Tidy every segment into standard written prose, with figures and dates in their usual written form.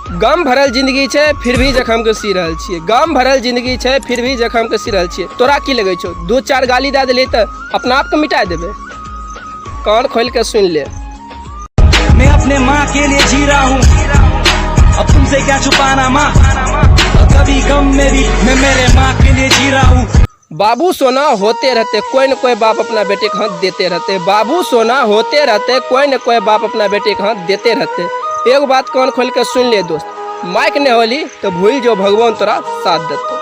गम भरल जिंदगी छै फिर भी जखम के सी रहल छियै। गम भरल जिंदगी छै फिर भी जखम के सी रहल छियै। तोरा की लगै छौ, दू चार गाली दए देलियै तऽ अपना आपके मिटा देबै? कान खोलि के सुनि ले। मैं अपने माँ के लिए जी रहा हूँ, अब तुमसे क्या छुपाना माँ, कभी गम में भी मैं मेरे माँ के लिए जी रहा हूँ। बाबू सोना होते रहते, कोई न कोई बाप अपना बेटे के हाथ देते रहते। बाबू सोना होते रहते, कोई न कोई बाप अपना बेटे के हाथ देते रहते। एगो बात कान खोल के सुन ले दोस्त, माइक नहीं होली तो भूल जो भगवान तोरा साथ देतो।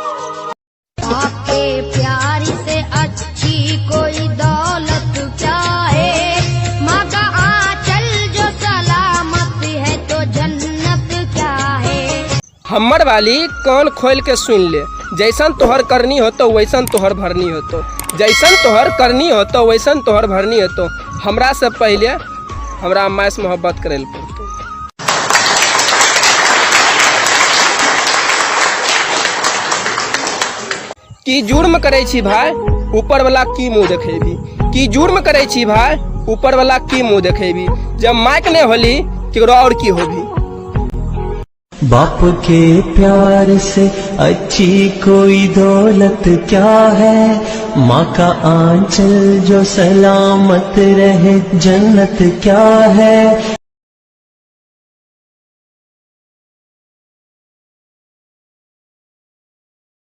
माँ के प्यार से अच्छी कोई दौलत क्या है, माँ का आंचल जो सलामत है तो जन्नत क्या है। हमर वाली कान खोल के सुन ले, जैसन तोहर करनी होतो वैसन तोहर भरनी होतो, जैसन तोहर करनी होतो वैसन तोहर भरनी होतो। हमरा से पहले हमरा माय से मोहब्बत करे लए पड़तो। की जुर्म करे छी भाई, ऊपर वाला की मुंह देखेबी? की जुर्म करे छी भाई, ऊपर वाला की मुंह देखेबी? जब माइक नहीं होली केकरो और की होबी। बाप के प्यार से अच्छी कोई दौलत क्या है, माँ का आंचल जो सलामत रहे जन्नत क्या है।